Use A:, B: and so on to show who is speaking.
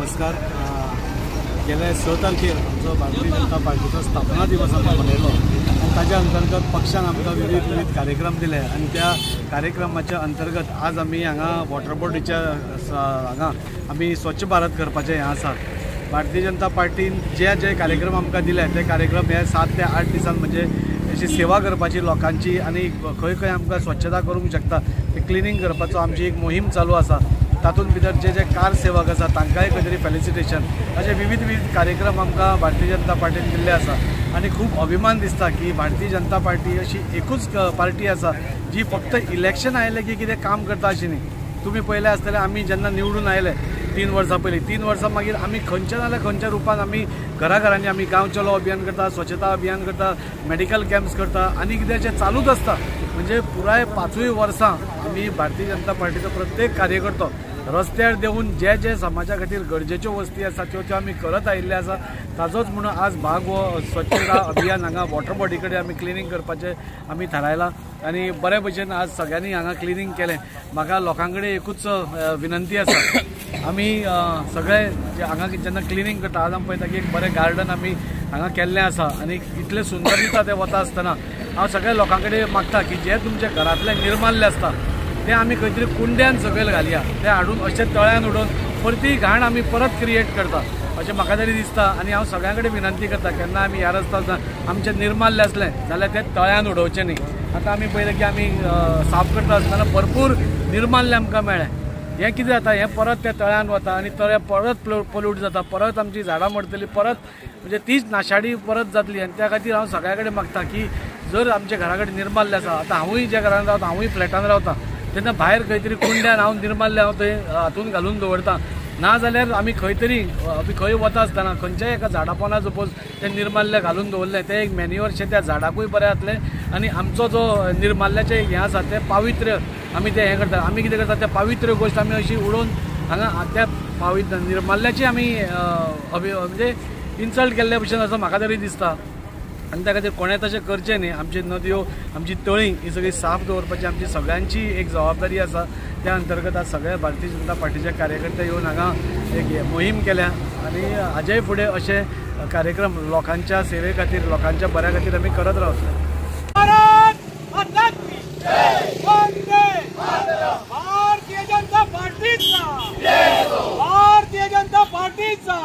A: नमस्कार. गेल्या 6 तारखेर आमचो भारतीय जनता पार्टीचो स्थापना दिवस आमी मनयलो आनी ताच्या अंतर्गत पक्षान आमकां विविध विविध कार्यक्रम दिले आनी त्या कार्यक्रमाच्या अंतर्गत आज आमी हांगा वॉटर बॉडीच्या हांगा आमी स्वच्छ भारत करपाचें हें आसा. भारतीय जनता पार्टीन जे जे कार्यक्रम आमकां दिले ते कार्यक्रम हे 7 ते 8 दिसान म्हणजे अशी सेवा करपाची लोकांची आनी खंय खंय आमकां स्वच्छता करूंक शकता ते क्लिनींग करपाचो आमची एक मोहीम चालू आसा. तातूंत भितर जे जे कार सेवक आसा तांकांय खंय तरी फेलिसिटेशन अशे विविध विविध कार्यक्रम आमकां भारतीय जनता पार्टीन दिल्ले आसा आनी खूब अभिमान दिसता की भारतीय जनता पार्टी अशी एकूच पार्टी आसा जी फक्त इलेक्शन आयलें की कितें काम करता अशें न्ही. तुमी पळयलें आसतलें आमी जेन्ना निवडून आयले 3 वर्सां पयलीं, 3 वर्सां मागीर आमी खंयच्या नाजाल्यार खंयच्या रुपान आमी घराघरांनी आमी गांव चलो अभियान करता, स्वच्छता अभियान करता, मेडिकल कॅम्प्स करता आनी कितें जें चालूच आसता. म्हणजे पुराय 5 वर्सां आमी भारतीय जनता पार्टीचो प्रत्येक कार्यकर्तो रस्त्यार देंवून जे जे समाजा खातीर गरजेच्यो वस्ती आसा त्यो त्यो आमी करत आयिल्ले आसा. ताजोच म्हणून आज भाग हो स्वच्छता अभियान हांगा वॉटर बॉडी कडेन आमी क्लिनींग करपाचें आमी थारायलां आनी बरे भशेन आज सगळ्यांनी हांगा क्लिनींग केलें. म्हाका लोकां कडेन एकूच विनंती आसा, आमी सगळे हांगा जेन्ना क्लिनींग करता आज आमी पळयता की एक बरें गार्डन आमी हांगा केल्लें आसा आनी इतलें सुंदर दिसता तें वता आसतना हांव सगळ्या लोकां कडेन मागता की जे तुमच्या घरांतलें निर्माल्य आसता तें आमी खंय तरी कुंड्यान सकयल घालया, तें हाडून अशें तळ्यान उडोवन परती घाण आमी परत क्रिएट करता अशें म्हाका तरी दिसता. आनी हांव सगळ्यां कडेन विनंती करता केन्ना आमी ह्या रस्त्यार आमचें निर्माल्य आसलें जाल्यार तें तळ्यान उडोवचें न्ही. आतां आमी पळयलें की आमी साफ करता आसतना भरपूर निर्माल्य आमकां मेळ्ळें. हें कितें जाता, हें परत त्या तळ्यान वता आनी तळें परत पोल्यूट जाता, परत आमची झाडां मरतली, परत म्हणजे तीच नाशाडी परत जातली. आनी त्या खातीर हांव सगळ्यां कडेन मागता की जर आमच्या घरा कडेन निर्माल्य आसा, आतां हांवूय ज्या घरान रावता हांवूय फ्लॅटान रावता, तेन्ना भायर खंय तरी कुंड्यान हांव निर्माल्य हांव थंय हातून घालून दवरता, ना जाल्यार आमी खंय तरी आमी खंय वता आसतना खंयच्याय एका झाडा पोंदा सपोज तें निर्माल्य घालून दवरलें तें एक मॅन्युअरशें त्या झाडाकूय बरें जातलें आनी आमचो जो निर्माल्याचें हें आसा तें पावित्र्य आमी तें हें करता. आमी कितें करता तें पावित्र्य गोश्ट आमी अशी उडोवन हांगा त्या पावित्र्य निर्माल्याची आमी म्हणजे इन्सल्ट केल्ले भशेन असो म्हाका तरी दिसता. आनी त्या खातीर कोणें तशें करचें न्ही. आमची नदयो, आमची तळीं ही सगळी साफ दवरपाची आमची सगळ्यांची एक जबाबदारी आसा. त्या अंतर्गत आज सगळे भारतीय जनता पार्टीचे कार्यकर्ते येवन हांगा एक मोहीम केल्या आनी हाजेय फुडें अशे कार्यक्रम लोकांच्या सेवे खातीर, लोकांच्या बऱ्या खातीर आमी करत रावतले.
B: भारतीय जनता पार्टीचा, भारतीय जनता पार्टीचा.